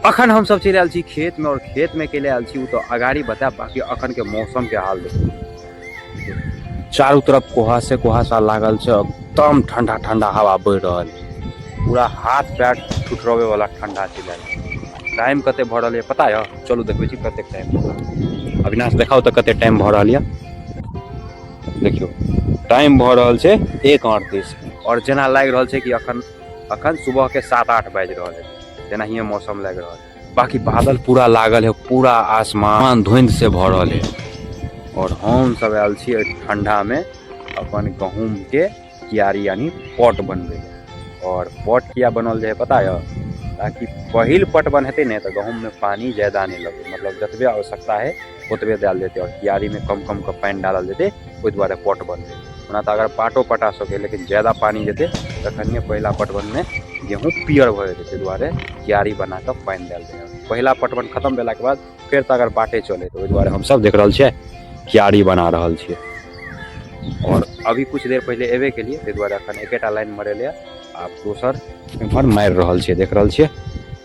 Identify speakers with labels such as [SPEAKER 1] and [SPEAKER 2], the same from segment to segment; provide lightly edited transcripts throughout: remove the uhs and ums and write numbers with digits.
[SPEAKER 1] अखन हम सब चलि आयल छी खेत में, और खेत में के आयल छी ओ तो अगाड़ी बतायब। बाकी अखन के मौसम के हाल देखू, चारू तरफ कुहासे कुहासा लागल छै, एकदम ठंडा ठंडा हवा बहि रहल है, पूरा हाथ पैर ठुठरबै वाला ठंडा चलि आयल। टाइम कते भऽ रहल यऽ पता यऽ? चलू देखबै छी कतेक टाइम भऽ रहल। अविनाश देखाउ तऽ कते टाइम भऽ रहल यऽ। देखियौ टाइम भऽ रहल छै 1:38, और जेना लागि रहल छै कि अखन अखन सुबह के 7-8 बाजि रहल है, तेनाहिए मौसम लागि रहल है। बाकी बादल पूरा लागल है, पूरा आसमान धुंध से भरल है। और हम सब आयल छी एहि ठंडा में अपन गहूम के क्यारी यानी पट बनबै लए। और पट किया बनल जाए पता यऽ? ताकि पहिल पटवन हेतै ने तऽ गहूम में पानी ज्यादा नहि लगै, मतलब जतबे आवश्यकता है ओतबे देल जेतै, और क्यारी में कम कम के पानि डालल जेतै, ओहि दुआरे पट बनतै। ओना तऽ अगर पाटो पटा सकै, लेकिन ज्यादा पानि जेतै तखनिए पहिला पटवन में गेहूँ पियर भऽ जेतै, ताहि दुआरे क्यारी बना कऽ पानि देल जाइ। पहिला पटवन खतम भेलाके बाद फेर तऽ अगर बाटे चले, तऽ ओहि दुआरे हमसब देख रहल छियै क्यारी बना रहल छियै। और अभी कुछ देर पहिले एबे केलिए, ताहि दुआरे अखन एकेटा लाइन मरेलै, आब दोसर एम्हर मारि रहल छियै, देख रहल छियै।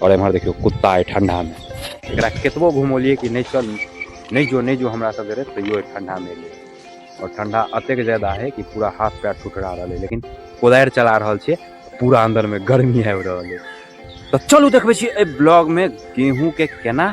[SPEAKER 1] और एम्हर देखियौ कुत्ता अइ ठंडा में, एकरा केतबो घुमौलियै कि नहि चल, नहि जो, नहि जो हमरा सब जरे, तैयो ठंडा में एलै। और ठंडा अतेक ज्यादा है कि पूरा हाथ पैर ठुठरा रहल है, लेकिन कोदारि चला रहल छियै, पूरा अंदर में गर्मी आबि रहल है। तऽ चलू देखबै छी एहि ब्लॉग में गेहूं के केना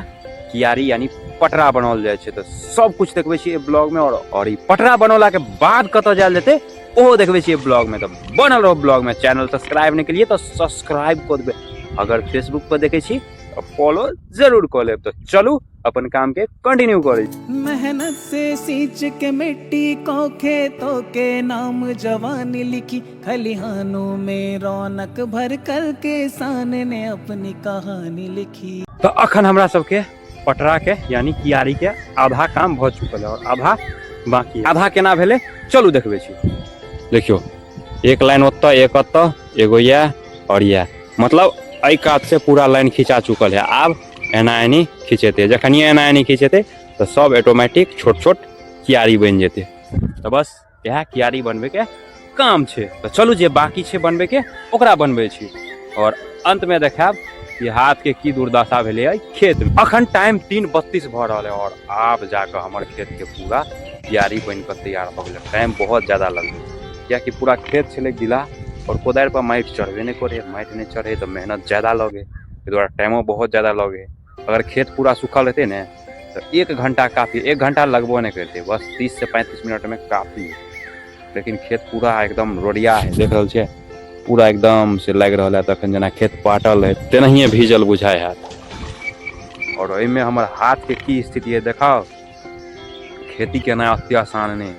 [SPEAKER 1] कियारी यानी पटरा बनाओल जाइ छै, तऽ सब कुछ देखबै छी एहि ब्लॉग में। और ई पटरा बनौला के बाद कतऽ जायल जेतै ओहो देखबै छी एहि ब्लॉग में। तऽ बनल रहो ब्लॉग में। चैनल सब्सक्राइब नहि केलियै तऽ सब्सक्राइब कऽ देबै, अगर फेसबुक पर देखै छी तऽ फॉलो जरूर कऽ लेब। तऽ चलू अपन काम के कंटिन्यू करै छी।
[SPEAKER 2] मेहनत से सींच के मिट्टी को खेतों के नाम जवानी लिखी, खलिहानों में रौनक भर कर किसान ने अपनी कहानी लिखी।
[SPEAKER 1] तऽ अखन हमरा सबके पटरा के यानी कियारी के आधा काम भऽ चुकल है और आधा बाकी। आधा केना भेलै चलू देखबै छी। देखियौ एक लाइन ओतऽ, एक ओतऽ, एगो इएह और इएह, मतलब एहि कात से पूरा लाइन खिंचा चुकल है। आब एना एनी खिंचेतै, जखनिए एना एनी खिंचेतै तऽ सब ऑटोमेटिक छोट छोट कियारी बनि जेतै। तऽ बस इएह कियारी बनबैके काम छै। तऽ चलू जे बाकी छै बनबैके ओकरा बनबै छी, और अंतमे देखायब कि हाथके की दुर्दशा भेलै एहि खेतमे। अखन टाइम 3:32 भऽ रहल है और आब जाकऽ हमर खेतके पूरा कियारी बनिकऽ तैयार भऽ गेलै। टाइम बहुत ज्यादा लगलै, कियाकि पूरा खेत छलै गीला और कोदारि पर माटि चढ़बे नहि करै, माटि नहि चढ़े तऽ मेहनत ज्यादा लगे, ताहि दुआरे टाइमो बहुत ज्यादा लगे। अगर खेत पूरा सूखल रहतै ने तऽ 1 घंटा काफी, 1 घंटा लगबो नहि करतै, बस 30 से 35 मिनट में काफी है। लेकिन खेत पूरा एकदम रोडिया है, देख रहल छियै पूरा एकदम से लागि रहल है तखन जेना खेत पाटल है तेनाहिए भीजल बुझाइ हैत। और एहिमे हमर हाथ के की स्थिति है देखाओ। खेती केनाइ अति आसान नहि,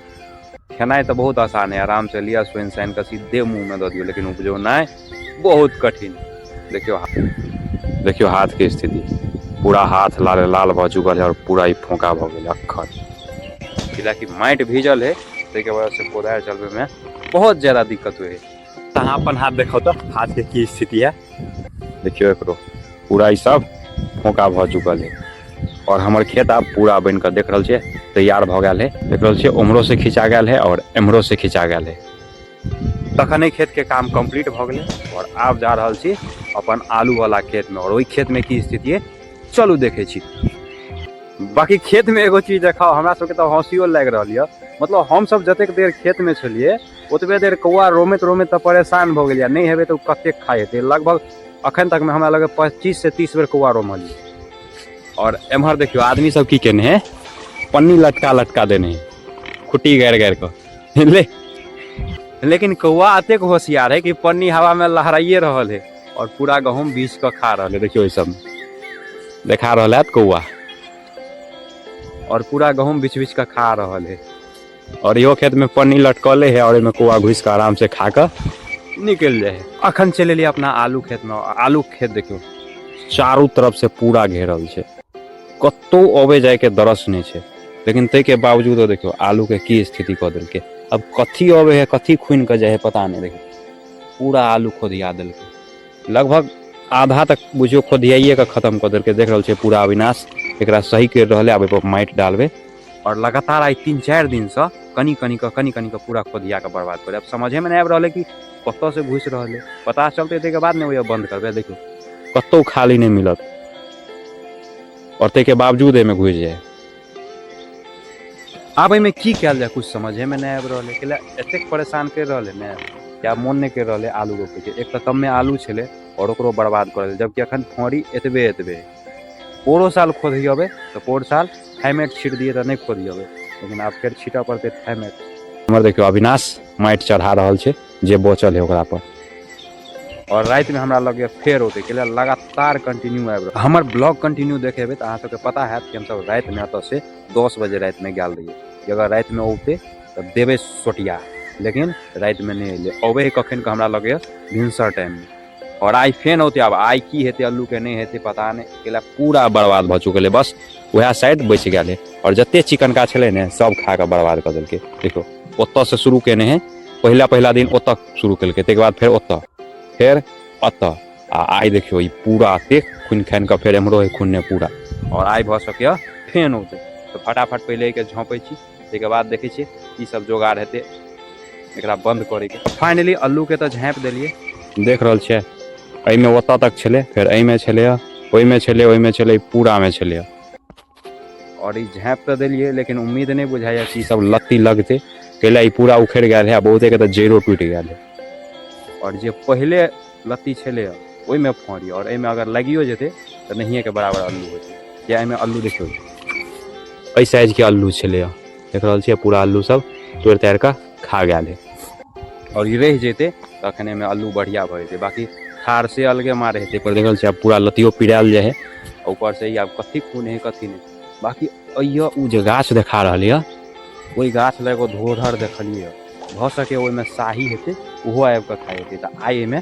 [SPEAKER 1] खेनाइ तऽ बहुत आसान है, आराम से लिअ सोनि सानि कऽ सीधे मुँहमे दऽ दियौ, लेकिन उपजौनाइ बहुत कठिन। देखियौ देखियौ हाथ के स्थिति, पूरा हाथ लाल लाल भऽ चुकल है और पूरा ई फोका भऽ गेल अखन, कियाकि माटि भीजल है, ताहिके वजह से कोदारि चलबैमे बहुत ज्यादा दिक्कत होइ है। तऽ अहाँ अपन हाथ देखाउ तऽ हाथ के की स्थिति है। देखियौ एकरो पूरा ई सब फोका भऽ चुकल है और हमर खेत आब पूरा बनि कऽ देख रहल छियै तैयार भऽ गेल है। देख रहल छियै उम्हरो से खिंचा गेल है और एम्हरो से खिंचा गेल है। तखन एहि खेत के काम कंप्लीट भऽ गेलै और आब जा रहल छी अपन आलू वाला खेत में, और ओहि खेत में की स्थिति है चलू देखै छी। बाकी खेत में एगो चीज देखाओ, हमरा सबके तऽ हँसियो लागि रहल यऽ, मतलब हम सब जतेक देर खेत में छलियै ओतबे देर कौआ रोमैत रोमैत तऽ परेशान भऽ गेलियै, नहि हेबै तऽ ओ कतेक खाइ हेतै। लगभग अखन तक में हमरा लगै 25 से 30 बेर कौआ रोमलियै। और एम्हर देखियौ आदमी सब की केने है, पन्नी लटका लटका देने है, खुट्टी गारि गारि कऽ ले। लेकिन कौआ अतेक होशियार है कि पन्नी हवा में लहराइए रहल है और पूरा गहूम बीछ कऽ खा रहल है। देखियौ सब देखा रहल है कौआ, और पूरा गहूम बीछ बीछ कऽ खा रहल है। और इहो खेत में पन्नी लटकले है और एहिमे कौआ घुसि कऽ आराम से खा कऽ निकलि जाइ है। अखन चलि एलियै अपना आलू खेत में। आलू खेत देखियौ चारू तरफ से पूरा घेरल छै, कतौ अबै जायके दरस नहि छै, लेकिन ताहिके बावजूदो देखियौ आलू के की स्थिति कऽ देलकै। अब कथी अबै है कथी खुनि कऽ जाइ है पता नहि। देखियौ पूरा आलू खोदिया देलकै, लगभग आधा तक बुझियौ खोदियाइए कऽ खत्म कऽ देलकै। देख रहल छियै पूरा अविनाश एकरा सही करि रहल है, आब एहिपर माटि डालबै। और लगातार आइ 3-4 दिनसँ कनि कनि कऽ कनि कनि कऽ पूरा खोदिया कऽ बर्बाद करै। आब समझेमे नहि आबि रहल है कि कतऽसँ घुसि रहल है, पता चलतै ताहिके बाद ने ओहि बन्द करबै। देखियौ कतहु खाली नहि मिलत, आओर ताहिके बावजूद एहिमे घुसि जाइ। आब एहिमे की कयल जाय कुछ समझेमे नहि आबि रहल है, कैला एतेक परेशान करि रहल है ने कि आब मोन नहि करि रहल है आलू रोपैके। एक तऽ कमे आलू छलै आओर ओकरो बर्बाद कऽ देल, जबकि अखन फड़ी एतबे एतबे है। पोरो साल खोधियबै तऽ पोर साल थाइमेट छीट दिए तऽ नहि खोधियबै, लेकिन आब फेर छीटऽ पड़तै थाइमेट। हमर देखियौ अविनाश माटि चढ़ा रहल छै जे बचल है ओकरा पर। और रातिमे हमरा लगैए फेर औतै, कैला लगातार कंटिन्यू आबि रहल। हमर ब्लॉग कंटिन्यू देखेबै तऽ अहाँ सबके पता हैत कि हमसब रातिमे एतऽ से 10 बजे रातिमे गेल रहियै। अगर रातिमे औतै तऽ देबै सोटिया, लेकिन रातिमे नहि एलै। अबै है कखन के हमरा लगैए भिनसर टाइममे। और आइ फेन औतै। आब आइ की हेतै अल्लूके नहि हेतै पता नहि, कैला पूरा बर्बाद भऽ चुकल है, बस वएह साइड बचि गेल है। और जते चिकनका छलै ने सब खा कऽ बर्बाद कऽ देलकै। देखियौ ओतऽ से शुरू केने है, पहिला पहिला दिन ओतऽ शुरू केलकै, ताहिके बाद फेर ओतऽ, फेर ओतऽ, आ आइ देखियौ ई पूरा एतेक खुनि खानि कऽ फेर एम्हरो है खुनने पूरा। और आइ भऽ सकैए फेन औतै, तऽ फटाफट पहिले एहिके झँपै छी, ताहिके बाद देखै छियै की सब जोगाड़ हेतै एकरा बन्द करैके। फाइनली अल्लूके तऽ झाँपि देलियै, देख रहल छियै एहिमे ओतऽ तक छलै, फेर एहिमे छलै, ओहिमे छलै, ओहिमे छलै, पूरामे छलै। और ई झाँपि तऽ देलियै, लेकिन उम्मीद नहि बुझाइए कि ई सब लत्ती लगतै, कैला ई पूरा उखड़ि गेल है आ बहुतेके तऽ जड़िओ टूटि गेल है। और जे पहिले लत्ती छलै ओहिमे फड़ी, और एहिमे अगर लागियो जेतै तऽ नहिएके बराबर अल्लू होतै। या एहिमे अल्लू देखियौ एहि साइजके अल्लू छलै, देख रहल छियै पूरा अल्लू सब तोड़ि ताड़ि कऽ खा गेल है। और ई रहि जेतै तखन एहिमे अल्लू बढ़िया भऽ जेतै, बाकी खार से अलगे मारे हेतै। पर देख रहल छियै आब पूरा लत्तियो पिरायल जाइ है, ऊपर से ई आब कथी खून है कथी नहि। बाकी अइयो ओ जे गाछ देखा रहल यऽ ओहि गाछ लग एगो धोधर देखलियै, भऽ सके ओहिमे साही हेतै, ओहो आबि कऽ खाइ हेतै। तऽ आइ एहिमे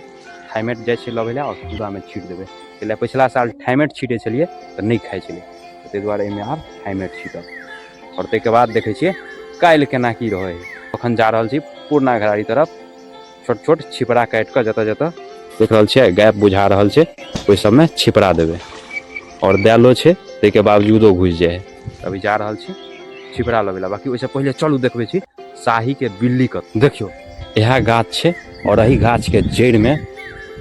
[SPEAKER 1] थाइमेट जाइ छियै लबै लए आओर पूरामे छीट देबै, कैला पिछला साल थाइमेट छीटै छलियै तऽ नहि खाइ छलै, ताहि दुआरे एहिमे आब थाइमेट छीटब। आओर ताहिके बाद देखै छियै काल्हि केना की रहै है। अखन जा रहल छी पुरना घरारी तरफ, छोट छोट छिपरा काटि कऽ जतऽ जतऽ देख रहल छियै गैप बुझा रहल छै ओहि सबमे छिपरा देबै। आओर देलो छै ताहिके बावजूदो घुसि जाइ है। अभी जा रहल छी छिपरा लबै लए, बाकी ओहिसँ पहिले चलू देखबै छी शाहीके बिल्ली कऽ। देखियौ इएह गाछ छै और एहि गाछके जड़िमे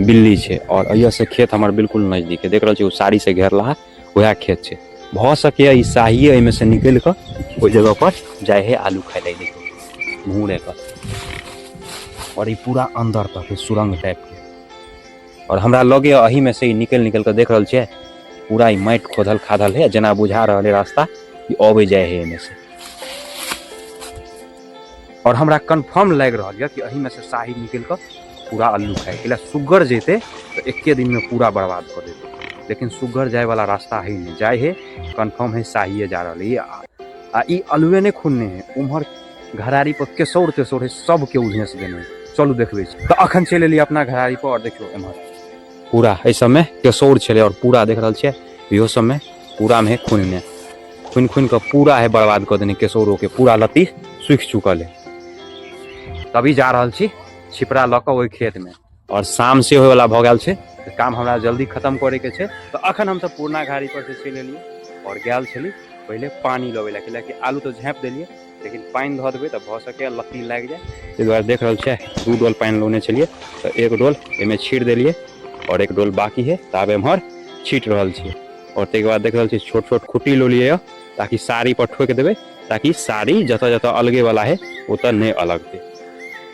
[SPEAKER 1] बिल्ली छै, और एहिसँ खेत हमर बिल्कुल नजदीक है। देख रहल छी ओ साड़ी से घेरला वएह खेत छै। भऽ सकैए ई शाहीए एहिमे से निकलि कऽ ओहि जगह पर जाइ है आलू खाइ लए। देखियौ घूरे कऽ, और ई पूरा अंदर तक है सुरंग टाइप के। और हमरा लगे एहिमे से ई निकलि निकलि कऽ देख रहल छियै पूरा ई माटि खोधल खाधल है, जेना बुझा रहल है रास्ता ई अबै जाइ है एहिमे से। और हमरा कन्फर्म लागि रहल यऽ कि एहिमे से शाही निकलि कऽ पूरा अल्लू खाइ, कैला सुग्गर जेतै तऽ एके दिनमे पूरा बर्बाद कऽ देतै। लेकिन सुग्गर जायवला रास्ता है नहि, जाइ है कन्फर्म है शाहीए जा रहल है। आ ई अल्लुए नहि खुनने है, उम्हर घरारी पर केसौर तेसौर है सबके उधेस देने है। चलू देखबै छी। तऽ अखन चलि एलियै अपना घरारी पर और देखियौ एम्हर पूरा एहि सबमे केसौर छलै और पूरा देख रहल छियै इहो सबमे पूरामे है खुनने, खुनि खुनि कऽ पूरा है बर्बाद कऽ देने केसौरो के, पूरा लत्ती सूखि चुकल है। तभी जा रहल छी छिपरा लऽ कऽ ओहि खेतमे, और शाम से होयवला भऽ गेल छै तऽ काम हमरा जल्दी खत्म करैके छै। तऽ अखन हमसब पुरना घारी पर से चलि एलियै और गेल छली पहिले पानि लबै लए, कैलाकि आलू तऽ झाँपि देलियै लेकिन पानि धऽ देबै तऽ भऽ सकैए लत्ती लागि जाय। ताहि दुआरे देख रहल छियै 2 डोल पानि लौने छलियै तऽ 1 डोल एहिमे छीट देलियै और 1 डोल बाकी है तऽ आब एम्हर छीट रहल छियै। और ताहिके बाद देख रहल छियै छोट छोट खुट्टी लऽ लियै ताकि साड़ी पर ठोकि देबै, ताकि साड़ी जतऽ जतऽ अलगे वाला है ओतऽ नहि अलगतै।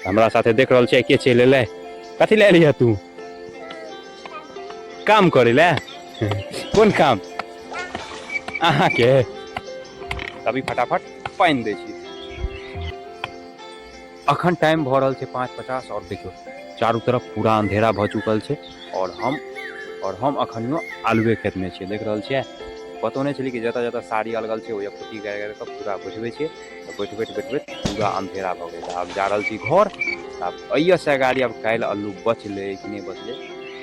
[SPEAKER 1] हमरा साथे देख रहल छियै के चलि एलै, कथी लए एलियै तू? काम करै लए? कोन काम? अहाँके? अभी फटाफट पानि दै छी। अखन टाइम भऽ रहल छै 5:50 और देखियौ चारू तरफ पूरा अंधेरा भऽ चुकल छै और हम अखनियो आलुए खेतमे छियै। देख रहल छियै पतो नहि छलै कि जतऽ जतऽ साड़ी अलगल छै ओहि कुट्टी गाड़ि गाड़ि कऽ पूरा बैठबै छियै, तऽ बैठबैत बैठबैत पूरा अंधेरा भऽ गेल। आब जा रहल छी घर। आब एहिसँ गाड़ी आब काल्हि अल्लू बचलै कि नहि बचलै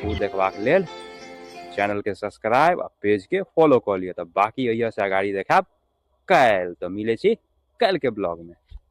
[SPEAKER 1] ओ देखबाक लेल चैनलके सब्सक्राइब आ पेजके फॉलो कऽ लिअ। तऽ बाकी एहिसँ गाड़ी देखायब काल्हि। तऽ मिलै छी काल्हिके ब्लॉगमे।